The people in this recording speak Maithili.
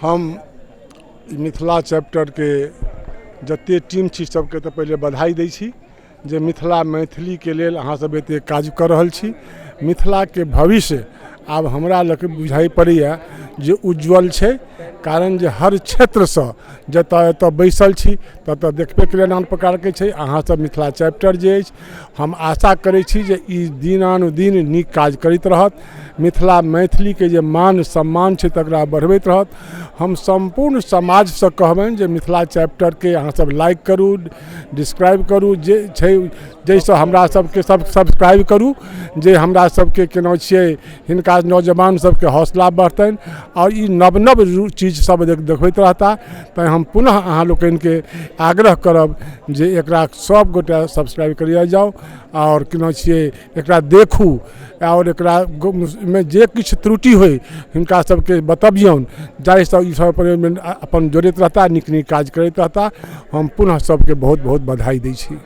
हम मिथिला चैप्टरके जतेक टीम छी सभके तऽ पहिले बधाइ दै छी जे मिथिला मैथिलीके लेल अहाँसभ एतेक काज कऽ रहल छी। मिथिलाके भविष्य आब हमरा लग बुझाइ पड़ैए जे उज्ज्वल छै, कारण जे हर क्षेत्रसँ जतऽ एतऽ बैसल छी ततऽ देखबे केलियै नाना प्रकारके छै। अहाँसभ मिथिला चैप्टर जे अछि, हम आशा करै छी जे ई दिनानुदिन नीक काज करैत रहत, मिथिला मैथिलीके जे मान सम्मान छै तकरा बढ़बैत रहत। हम सम्पूर्ण समाजसँ कहबनि जे मिथिला चैप्टरके अहाँसभ लाइक करू, डिस्क्राइब करू, जे छै जाहिसँ हमरा सबके सब सब्सक्राइब करू, जे हमरा सबके केना छियै हिनका नौजवान सबके हौसला बढ़तनि आओर ई नव नव चीज सब देखबैत रहता। तैँ हम पुनः अहाँ लोकनिके आग्रह करब जे एकरा सब गोटे सब्सक्राइब करियै जाउ आओर केना छियै एकरा देखू आओर एकरा मे जे किछु त्रुटि होइ हिनका सबके बतबियौन, जाहिसँ ई सब अपन जोड़ैत रहता, नीक नीक काज करैत रहता। हम पुनः सबके बहुत बहुत बधाइ दै छी।